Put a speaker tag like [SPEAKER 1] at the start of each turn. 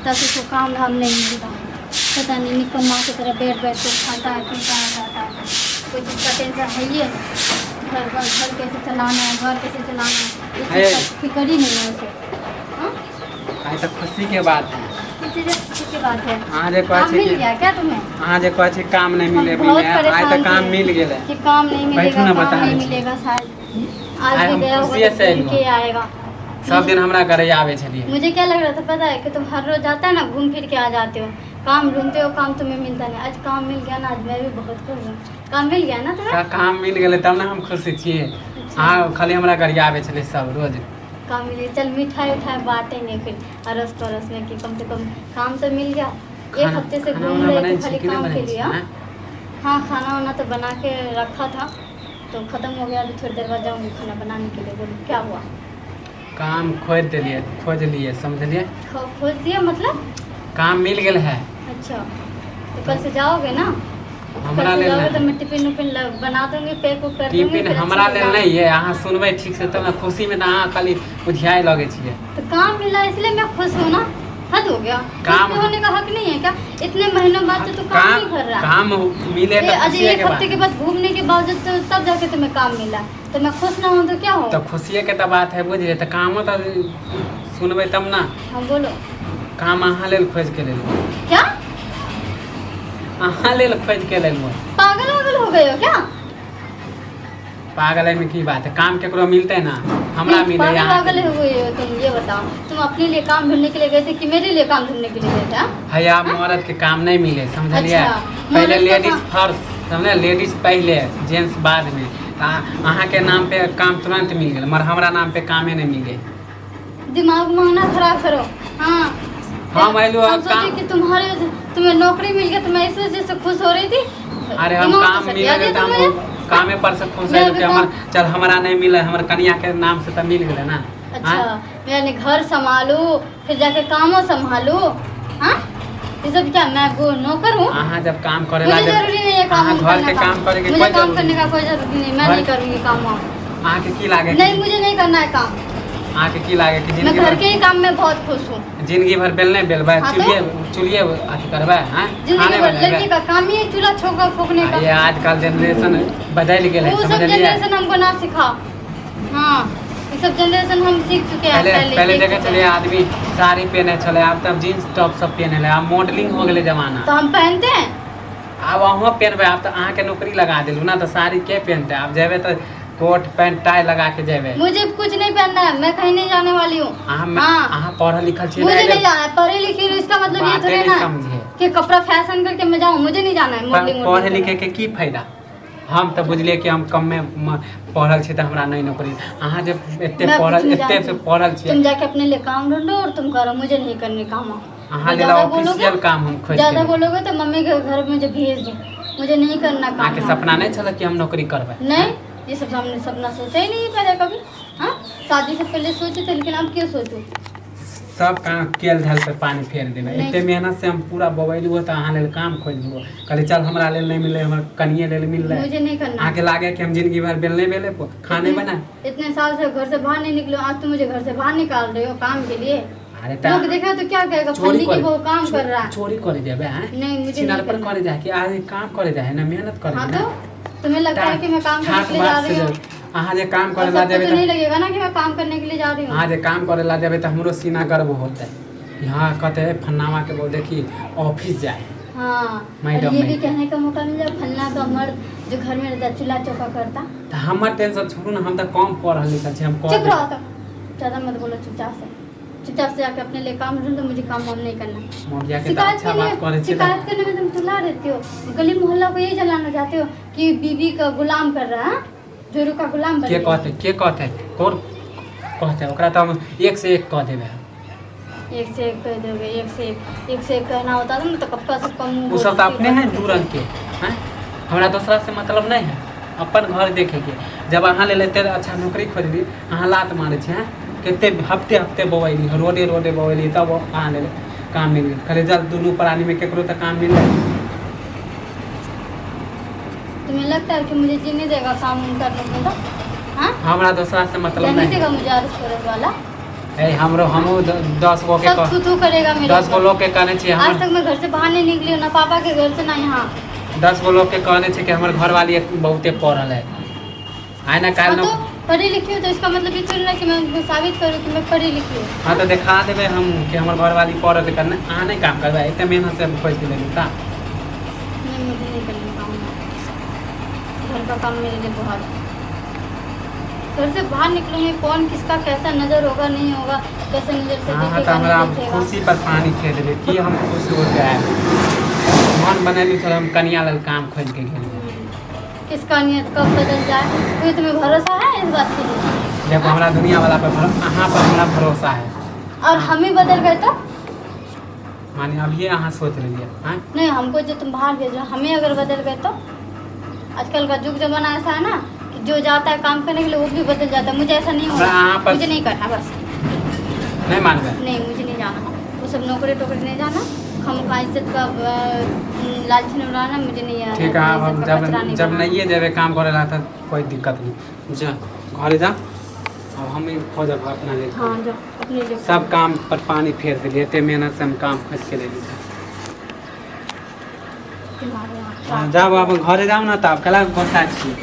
[SPEAKER 1] हफ्ता से उसको काम धाम नहीं मिल रहा है। पता नहीं, निकम्मा की तरह बैठ बैठ के खाता है, पीता है, खाता है। कोई चीज़ का टेंशन है ही नहीं। घर घर घर कैसे चलाना है, घर कैसे चलाना है, इस चीज़ का फिक्र ही नहीं है उसे। हाँ?
[SPEAKER 2] आइ तऽ खुशी के बात है।
[SPEAKER 1] किस चीज़ खुशी की बात है?
[SPEAKER 2] अहाँ जे कहै
[SPEAKER 1] काम
[SPEAKER 2] छी
[SPEAKER 1] मिल
[SPEAKER 2] कि
[SPEAKER 1] गया क्या तुम्हें?
[SPEAKER 2] अहाँ जे कहै छी काम नहि मिले
[SPEAKER 1] हम बहुत
[SPEAKER 2] मिले, आइ तऽ
[SPEAKER 1] परेशान
[SPEAKER 2] काम
[SPEAKER 1] थे
[SPEAKER 2] मिल गेलै।
[SPEAKER 1] कि काम नहीं
[SPEAKER 2] बैठू
[SPEAKER 1] मिलेगा,
[SPEAKER 2] ना,
[SPEAKER 1] काम
[SPEAKER 2] बता
[SPEAKER 1] नहीं
[SPEAKER 2] दै छी।
[SPEAKER 1] मिलेगा शायद। आज
[SPEAKER 2] आइ
[SPEAKER 1] भी
[SPEAKER 2] हम
[SPEAKER 1] गया होगा
[SPEAKER 2] खुशिये
[SPEAKER 1] तो
[SPEAKER 2] से
[SPEAKER 1] घूम
[SPEAKER 2] एलहुँ।
[SPEAKER 1] के आएगा।
[SPEAKER 2] सब दिन हमरा घरे आबै छलियै।
[SPEAKER 1] मुझे क्या लग रहा था पता है? कि तुम हर रोज जाता है ना, घूम फिर के आ जाते हो, काम ढूंढते हो, काम तुम्हें मिलता नहीं। आज काम मिल गया ना, आज मैं भी बहुत खुश हूँ। काम मिल गया ना तुम्हें?
[SPEAKER 2] तऽ काम मिल गेलै तब ने हम खुशी छियै। अहाँ खाली हमरा गरियाबै छलियै सब रोज।
[SPEAKER 1] काम मिल गया, चल मिठाई उठाई बांटेंगे फिर अड़ोस पड़ोस में कि कम से कम काम तो मिल गया। एक
[SPEAKER 2] खाना
[SPEAKER 1] हफ्ते से
[SPEAKER 2] खाना
[SPEAKER 1] घूम
[SPEAKER 2] उना
[SPEAKER 1] रहे
[SPEAKER 2] बनै
[SPEAKER 1] थे
[SPEAKER 2] छी
[SPEAKER 1] खाली
[SPEAKER 2] कि नहि
[SPEAKER 1] काम
[SPEAKER 2] बनै
[SPEAKER 1] के
[SPEAKER 2] छी
[SPEAKER 1] लिए। हाँ?
[SPEAKER 2] आँय?
[SPEAKER 1] हाँ, खाना वाना तो बना के रखा था तो खत्म हो गया। अभी थोड़ी देर बाद जाऊंगी खाना बनाने के लिए। बोलो, क्या हुआ?
[SPEAKER 2] काम खोजि देलियै, खोजलियै, समझलियै।
[SPEAKER 1] खोज दिया मतलब?
[SPEAKER 2] काम मिल गेल है।
[SPEAKER 1] अच्छा, तो कल से जाओगे ना?
[SPEAKER 2] हमरा
[SPEAKER 1] कल से
[SPEAKER 2] लेल
[SPEAKER 1] जाओगे तो
[SPEAKER 2] नहि।
[SPEAKER 1] मैं टिफिन उफिन बना दूंगी, पैक उक कर दूंगी।
[SPEAKER 2] टिफिन
[SPEAKER 1] फिर
[SPEAKER 2] हमरा
[SPEAKER 1] अच्छे से
[SPEAKER 2] लेल
[SPEAKER 1] जाओ।
[SPEAKER 2] नहि ये। अहाँ सुनबै ठीक से तब ने। खुशीमे तऽ अहाँ खाली उधियाए लगै छियै।
[SPEAKER 1] तो काम मिला इसलिए मैं खुश हूँ ना। हद हो गया।
[SPEAKER 2] काम-
[SPEAKER 1] खुश होने का हक नहीं है क्या? इतने महीनों बाद तो तू काम
[SPEAKER 2] काम
[SPEAKER 1] नहीं कर रहा।
[SPEAKER 2] काम मिले
[SPEAKER 1] ये
[SPEAKER 2] तऽ
[SPEAKER 1] आज
[SPEAKER 2] खुशिये
[SPEAKER 1] एक
[SPEAKER 2] के
[SPEAKER 1] हफ्ते
[SPEAKER 2] बात।
[SPEAKER 1] के बाद घूमने के बावजूद तो तब जाके तुम्हें काम मिला, तो मैं खुश ना हूँ तो क्या हो?
[SPEAKER 2] तऽ खुशिये के तऽ बात है, बुझलियै? तऽ कामो तऽ सुनबै तब ने।
[SPEAKER 1] हाँ, बोलो।
[SPEAKER 2] काम अहाँ लेल खोजि के लेलहुँ।
[SPEAKER 1] क्या?
[SPEAKER 2] अहाँ लेल खोजि के लेलहुँ।
[SPEAKER 1] पागल वागल हो गए हो क्या?
[SPEAKER 2] पागल एहिमे की बात है? काम केकरो मिलतै ना, हमरा
[SPEAKER 1] नहीं,
[SPEAKER 2] मिले
[SPEAKER 1] पागल
[SPEAKER 2] अहाँके
[SPEAKER 1] वागल
[SPEAKER 2] मिले।
[SPEAKER 1] हो गए हो तुम? ये बताओ, तुम अपने लिए काम ढूंढने के लिए गए थे कि मेरे लिए काम ढूंढने के लिए गए थे, हाँ?
[SPEAKER 2] हैया, मर्द के काम नहीं मिले, समझलियै?
[SPEAKER 1] अच्छा,
[SPEAKER 2] पहिले
[SPEAKER 1] मर्द का
[SPEAKER 2] लेडीज
[SPEAKER 1] काम-
[SPEAKER 2] फर्स्ट, समझलियै? लेडीज पहिले, जेंट्स बादमे। तऽ अहाँके नाम पे काम तुरंत मिल गेल, मगर हमरा नाम पे कामे नहि मिले।
[SPEAKER 1] दिमाग उमाग ना खराब करो, हाँ।
[SPEAKER 2] हम अयलहुँ
[SPEAKER 1] हम
[SPEAKER 2] अब
[SPEAKER 1] सोचे
[SPEAKER 2] काम
[SPEAKER 1] कि तुम्हारे तुम्हें नौकरी मिल गया तो मैं इस वजह से खुश हो रही थी।
[SPEAKER 2] अरे, हम
[SPEAKER 1] दिमाग तो
[SPEAKER 2] काम मिल
[SPEAKER 1] सटिया
[SPEAKER 2] गेल
[SPEAKER 1] दिया
[SPEAKER 2] तऽ हम
[SPEAKER 1] तुमने।
[SPEAKER 2] कामे पर से खुश
[SPEAKER 1] मैं
[SPEAKER 2] अयलहुँ कि
[SPEAKER 1] अभी
[SPEAKER 2] हमर चल हमरा नहि मिलल, हमर कनिया के नाम से तऽ मिल गेलै ना।
[SPEAKER 1] अच्छा।
[SPEAKER 2] आँय?
[SPEAKER 1] यानी घर संभालू, फिर जाके कामों संभालू, हाँ? ये सब क्या मैं वो नौकर हूँ?
[SPEAKER 2] अहाँ जब काम करे
[SPEAKER 1] मुझे
[SPEAKER 2] ला
[SPEAKER 1] जरूरी नहीं है काम
[SPEAKER 2] अहाँ
[SPEAKER 1] वाम
[SPEAKER 2] घर
[SPEAKER 1] करना
[SPEAKER 2] के
[SPEAKER 1] का।
[SPEAKER 2] काम करे के
[SPEAKER 1] मुझे
[SPEAKER 2] कोई
[SPEAKER 1] काम
[SPEAKER 2] जरूरी
[SPEAKER 1] करने का कोई जरूरी नहीं। मैं
[SPEAKER 2] घर-
[SPEAKER 1] नहीं करूँगी काम वाम।
[SPEAKER 2] अहाँके की लागे?
[SPEAKER 1] नहीं, मुझे नहीं करना है काम।
[SPEAKER 2] अहाँके की लागे कि
[SPEAKER 1] मैं
[SPEAKER 2] जिंदगी
[SPEAKER 1] घर
[SPEAKER 2] भर
[SPEAKER 1] के ही काम में बहुत खुश हूँ।
[SPEAKER 2] जिंदगी भर बेलने बेलबै,
[SPEAKER 1] हाँ तो?
[SPEAKER 2] चूल्हे चूल्हे अथी करबै, हाँ?
[SPEAKER 1] जिंदगी
[SPEAKER 2] खाने
[SPEAKER 1] भर
[SPEAKER 2] बनेबै?
[SPEAKER 1] लड़की का काम ही है चूल्हा छोका फूकने का।
[SPEAKER 2] ये आजकल जनरेशन बदलि गेल है।
[SPEAKER 1] वो सब
[SPEAKER 2] समझलियै?
[SPEAKER 1] जनरेशन हमको ना सिखाओ। हाँ, ये सब जनरेशन हम सीख चुके हैं।
[SPEAKER 2] पहले
[SPEAKER 1] पहले
[SPEAKER 2] पहले
[SPEAKER 1] देख
[SPEAKER 2] देखै
[SPEAKER 1] चुके
[SPEAKER 2] छलियै
[SPEAKER 1] हैं।
[SPEAKER 2] आदमी साड़ी पहिने छलै, आब तऽ जींस टॉप सब पहिने लै, आब मॉडलिंग हो गेलै जमाना।
[SPEAKER 1] तो हम पहनते हैं।
[SPEAKER 2] आब अहूँ पहिनबै। आब तऽ अहाँके नौकरी लगा देलहुँ ने, तऽ साड़ी के पहिनतै? आब जेबै तऽ कोट पैंट टाई लगा के जेबै।
[SPEAKER 1] मुझे कुछ नहीं पहनना है, मैं कहीं नहीं जाने वाली हूँ।
[SPEAKER 2] अहाँ
[SPEAKER 1] हाँ।
[SPEAKER 2] अहाँ पढ़ल लिखल छियै
[SPEAKER 1] मुझे
[SPEAKER 2] ने?
[SPEAKER 1] नहीं जाना है। पढ़े लिखे हूँ, इसका मतलब ये
[SPEAKER 2] बाते
[SPEAKER 1] थोड़ी
[SPEAKER 2] नहीं
[SPEAKER 1] ना
[SPEAKER 2] समझे।
[SPEAKER 1] कि कपड़ा फैशन करके मैं जाऊँ। मुझे नहीं जाना है मॉडलिंग।
[SPEAKER 2] पढ़े लिखे के की फायदा? हम तऽ बुझलियै कि हम कमे पढ़ल छी तऽ हमरा नहि नौकरी। अहाँ जे एते
[SPEAKER 1] मैं कुछ
[SPEAKER 2] पढ़ल
[SPEAKER 1] नहीं
[SPEAKER 2] एते
[SPEAKER 1] जानती।
[SPEAKER 2] से पढ़ल छियै।
[SPEAKER 1] तुम जाके अपने लिए काम ढूंढो और तुम करो, मुझे नहीं करने काम।
[SPEAKER 2] अहाँ लेल
[SPEAKER 1] ज्यादा बोलोगे
[SPEAKER 2] ऑफिशियल काम हम खोजि
[SPEAKER 1] ज्यादा
[SPEAKER 2] के
[SPEAKER 1] बोलोगे तो मम्मी के घर मुझे भेज दो। मुझे नहीं करना काम।
[SPEAKER 2] अहाँके
[SPEAKER 1] वाम।
[SPEAKER 2] सपना नहि छलै कि हम नौकरी करबै?
[SPEAKER 1] नहीं, ये सब हमने सपना सोचा ही नहीं पहले कभी। हाँ, शादी से पहले सोचे थे, लेकिन अब क्यों सोचूं?
[SPEAKER 2] सब काम केल धल पे पानी फेर देबै।
[SPEAKER 1] नहि।
[SPEAKER 2] एते मेहनत से हम पूरा बबैलू तऽ अहाँ लेल काम खोजलू। कहली चल, हमरा लेल नहि मिललै, हमर कनिए लेल मिललै।
[SPEAKER 1] मुझे नहीं करना।
[SPEAKER 2] अहाँके लागे कि हम जिंदगी भर बेलने बेले खाने बनाए?
[SPEAKER 1] इतने साल से घर से बाहर नहीं निकलो, आज तुम मुझे घर से बाहर निकाल रहे हो काम के लिए।
[SPEAKER 2] अरे
[SPEAKER 1] लोग
[SPEAKER 2] तऽ
[SPEAKER 1] देखे तो क्या कहेगा?
[SPEAKER 2] चोरी
[SPEAKER 1] फल्ली की
[SPEAKER 2] करे
[SPEAKER 1] वो काम कर रहा है।
[SPEAKER 2] चोरी करे जेबै आँय?
[SPEAKER 1] नहीं, मुझे
[SPEAKER 2] छिनार
[SPEAKER 1] नहीं
[SPEAKER 2] पर
[SPEAKER 1] करना।
[SPEAKER 2] करे जाए कि आज काम करे जाए है ना, मेहनत करे
[SPEAKER 1] हाँ
[SPEAKER 2] ना।
[SPEAKER 1] तो तुम्हें लगता है कि मैं काम करने
[SPEAKER 2] ठाठ
[SPEAKER 1] के लिए जा
[SPEAKER 2] बाट से
[SPEAKER 1] रही हूँ?
[SPEAKER 2] जेबै। अहाँ जे काम
[SPEAKER 1] और
[SPEAKER 2] करे ला
[SPEAKER 1] सबको
[SPEAKER 2] जेबै
[SPEAKER 1] तो नहीं
[SPEAKER 2] तऽ
[SPEAKER 1] लगेगा ना कि मैं काम करने के लिए जा रही हूँ।
[SPEAKER 2] अहाँ जे काम करे ला जेबै तऽ हमरो सीना गर्व होतै कि हाँ, कहते फन्नावा के बहु देखी ऑफिस जाए।
[SPEAKER 1] हाँ, और
[SPEAKER 2] मैडम
[SPEAKER 1] ये भी
[SPEAKER 2] नहीं।
[SPEAKER 1] कहने का मौका मिल जाए, फलना का मर्द जो घर में रहता है, चूल्हा चौका करता।
[SPEAKER 2] तऽ हमर टेंशन छोड़ू ने, हम तऽ कम पढ़ल लिखल छी, हम कऽ
[SPEAKER 1] चुप
[SPEAKER 2] देबै।
[SPEAKER 1] रहो तुम, ज्यादा मत बोलो। चुपचाप से, चुपचाप से जाके अपने लिए काम ढूंढो, मुझे काम वाम नहीं करना।
[SPEAKER 2] मोगिया के तऽ
[SPEAKER 1] शिकायत
[SPEAKER 2] अच्छा बात
[SPEAKER 1] करने
[SPEAKER 2] करै छियै तऽ
[SPEAKER 1] शिकायत करने में तुम तुला रहते हो। गली मोहल्ला को यही जलाना चाहते हो कि बीवी का गुलाम कर रहा है, जोरू का गुलाम बन
[SPEAKER 2] के
[SPEAKER 1] गया।
[SPEAKER 2] कहतै? के कहतै? कोन कहतै? ओकरा तऽ हम एक से एक कऽ देबै।
[SPEAKER 1] एक से एक कह दोगे? एक से एक, एक से एक कहना होता था ना तो कब का सबका मुंह
[SPEAKER 2] ओ सब तऽ
[SPEAKER 1] बोल
[SPEAKER 2] अपने है दू रंग के हैं। हमरा दोसरा से मतलब नहि है, अपन घर देखेके। जब अहाँ लेल एते अच्छा नौकरी खोजली, अहाँ लात मारै छी हैं? कते हफ्ते हफ्ते बौएली, रोडे रोडे बौएली, तब अहाँ लेल काम मिल गेल। कहलियै जब दुनू प्राणीमे केकरो तऽ काम मिललै।
[SPEAKER 1] तुम्हें लगता है कि मुझे जीने देगा काम वाम करने को तो? हाँ?
[SPEAKER 2] हमरा दोसरा से मतलब
[SPEAKER 1] रहने
[SPEAKER 2] नहि
[SPEAKER 1] देगा मुझे अड़ोस पड़ोस वाला?
[SPEAKER 2] ए हमरो हमहूँ 10 गो के
[SPEAKER 1] सब थू थू करेगा मेरे
[SPEAKER 2] 10 गो
[SPEAKER 1] ऊपर।
[SPEAKER 2] लोग के कहने छियै
[SPEAKER 1] आज
[SPEAKER 2] हमर।
[SPEAKER 1] तक मैं घर से बाहर नहीं निकली हूँ, ना पापा के घर से ना यहाँ।
[SPEAKER 2] 10 गो लोग के कहने छै कि हमर घरवाली एक बहुते पढ़ल है, आइ ना
[SPEAKER 1] हाँ
[SPEAKER 2] काल्हि।
[SPEAKER 1] तो पढ़ी लिखी हूँ तो इसका मतलब ये थोड़ी ना कि मैं उनको साबित करूँ कि मैं पढ़ी लिखी हूँ।
[SPEAKER 2] हाँ, तऽ देखा देबै हम कि हमर घरवाली पढ़ल लिखल नहि। अहाँ नहि काम करबै? एते मेहनत से हम खोजि के लेलहुँ ता।
[SPEAKER 1] नहीं, मुझे नहीं करना काम। घर का काम मेरे लिए बहुत है। घर से बाहर निकलूंगी, कौन किसका कैसा नज़र होगा, नहीं होगा, कैसे नज़र से
[SPEAKER 2] अहाँ तऽ
[SPEAKER 1] देखेगा,
[SPEAKER 2] हमरा
[SPEAKER 1] नहीं देखेगा।
[SPEAKER 2] खुशी पर पानी फेर देबै कि हम खुश हो जाए। मन बनेलहुँ छल हम, कनिया लेल काम खोजि के गेलियै।
[SPEAKER 1] किसका नियत कब बदल जाए, कोई तुम्हें भरोसा है इस बात के लिए?
[SPEAKER 2] देखो, हमरा दुनिया वाला पर अहाँ पर हमरा भरोसा है।
[SPEAKER 1] और हम ही बदल गए तो?
[SPEAKER 2] माने अभिये अहाँ सोच लेलियै आँय?
[SPEAKER 1] नहीं, हमको जो तुम बाहर भेज रहे हो, हमें अगर बदल गए तो? आजकल का युग जमाना ऐसा है ना कि जो जाता है काम करने के लिए, वो भी बदल जाता है। मुझे ऐसा नहीं
[SPEAKER 2] हमरा
[SPEAKER 1] होना।
[SPEAKER 2] अहाँ पर
[SPEAKER 1] मुझे नहीं करना बस।
[SPEAKER 2] नहि मानबै?
[SPEAKER 1] नहीं, मुझे नहीं जाना वो सब नौकरी टोकरी, नहीं जाना। हम इज्जत का लालच उड़ाना मुझे नहीं है।
[SPEAKER 2] ठीक है, आब हम
[SPEAKER 1] इज्जत का
[SPEAKER 2] जब
[SPEAKER 1] कचरा नहीं
[SPEAKER 2] जब
[SPEAKER 1] बनाना।
[SPEAKER 2] नहिए जेबै काम करे ला तऽ कोई दिक्कत नहीं। जा, घरे जा, अब हम ही खोजब अपना लेल।
[SPEAKER 1] हाँ, जाओ अपने लिए।
[SPEAKER 2] सब काम पर पानी फेर देलियै। एते मेहनत से हम काम खोज के लेली।
[SPEAKER 1] तुम्हारे यहाँ
[SPEAKER 2] हाँ, जाब, अब घरे जाउ ने। तब कला गोसा छी।